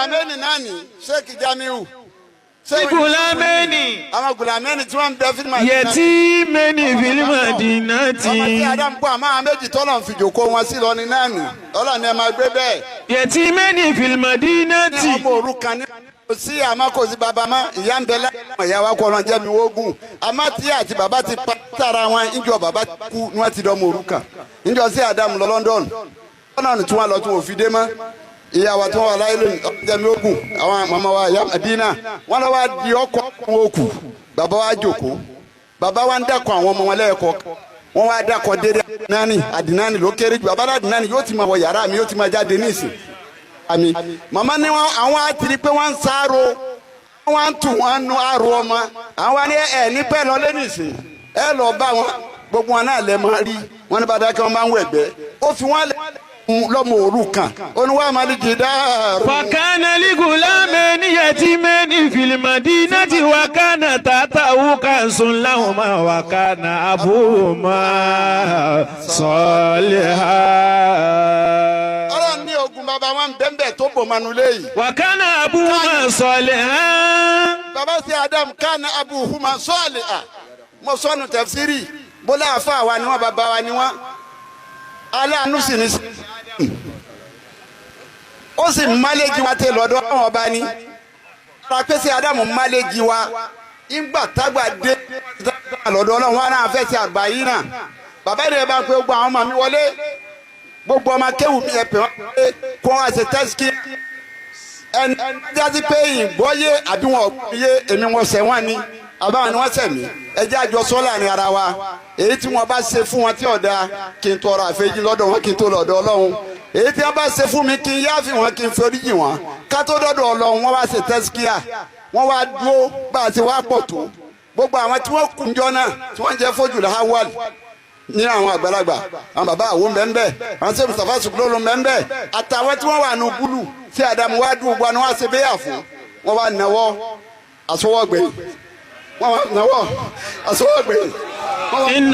Gùlámẹ́nì náà ní Sheikh Jamiu. Gùlámẹ́nì. Àwọn gùlámẹ́nì tí wọ́n ń bẹ fílímù àti Yẹtímẹ́nì fílímàdínàtì. Ọmọ tí Adam kú, àmọ́ àwọn méjì tọ́lọ̀ ń fi jòkó wọn sí lọ ní náà nì. Ọlọ́run ẹ máa gbé bẹ́ẹ̀. Yẹtímẹ́nì fílímàdínàtì. Ní ọmọ òrukàn ní kò sí, àmọ́ kò sí bàbá mọ́, ìyá ń bẹ láwọn ìyá wa kọ́ ọ̀nà jẹ́ mi wógùn. Àmọ́ tí àti bàbá ti pa sára wọn, ìjọ bàbá kú ni wọ́n ti dọ́mọ òrukàn. Ìjọ sí Adam lọ London, London tí wọ́n lọ tí wọ́n fi dé mọ́. Ìyá wa tí wọ́n wà láyé lónìí, ọ̀nà jẹ́ mi wógùn, àwọn màmá wa ìyá Madina, wọ́n lọ wá di ọkọ̀ wọn òkú. Bàbá wa jókòó, bàbá wa ń dákọ̀ àwọn ọmọ wọn lẹ́ẹ̀kọ́, wọ́n wá dákọ̀ dédé Adinani. Adinani ló kéré jù. Bàbá Adinani yóò ti máa wọ yàrá mi, yóò ti máa jáde ní ìsìn àmì. Màmá ní wọn àwọn àtìrí pé wọ́n ń sáró, wọ́n ń tù wọ́n nu àrò ọmọ àwọn ní ẹ ní pẹ́ lọ lé nìsín, ẹ lọ bá wọn, gbogbo wọn náà lẹ máa rí wọn ní bá dákẹ́, wọn bá ń wẹ̀gbẹ́, ó fi wọn lẹ lọ́mọ òrukàn, oníwà máa ní jìdáàrú. فكان لغلامين يتيمين في المدينة وكان تحته كنز لهما وكان أبوهما صالحا. Ọlọ́run ní ogun bàbá wọn bẹ́ẹ̀ tó bò mọ́nu léyìí. وكان أبوهما صالحا. Bàbá sí Adam كان أبوهما صالحا. Mo sọnù tafsiri bólá, àfa wa ni wọn, bàbá wa ni wọn, aláàánú sì ní sí, ó sì máléjì wa tẹ lọ́dọ̀ àwọn ọba ni ara pé sí Ádámù máléjì wa. Ìgbà tágbà dé lọ́dọ̀ Ọlọ́run, wọn náà fẹ́ ti àgbà yìí náà. Bàbá yìí bá ń pe gbogbo àwọn ọmọ mi wọlé, gbogbo ọmọ kéwù mi, ẹ pè wọ́n pé kó wọn ṣe tẹ́síkì. Ẹni jásí pé ìgbọ́yé àbí wọn gbọ́yé, èmi wọn ṣẹ̀ wọ́n ni, àbáwọn ni wọ́n ṣẹ̀ mí, ẹ jẹ́ àjọ sọ́là ní ara wa. Èyí tí wọ́n bá ṣe fún wọn tí ọ̀dà, kí n tọrọ àfẹ́jì lọ́dọ̀ wọn kí n tó lọ́dọ̀ Ọlọ́run. Èyí tí wọ́n bá ṣe fún mi, kí n yáàfin wọn, kí n foríjì wọn ká tó dọ́dọ̀ Ọlọ́run. Wọ́n wá ṣe tẹ́síkíà, wọ́n wá dúró bá a ti wá pọ̀ tó. Gbogbo àwọn tí wọ́n kù jọ náà tí wọ́n jẹ́ fojú làwàl ní àwọn àgbàlagbà, àwọn bàbá àwọn bẹ́ẹ̀, àwọn sẹ́mi Mustapha Sùkúlù bẹ́ẹ̀, àtàwọn tí wọ́n wà nù búlù tí Adamu wá dùn gbọ́ ni wọ́n á ṣe béyà fún wọ́n wá náwó àsọwọ́gbẹ̀, wọ́n wá náwó àsọwọ́gbẹ̀. إن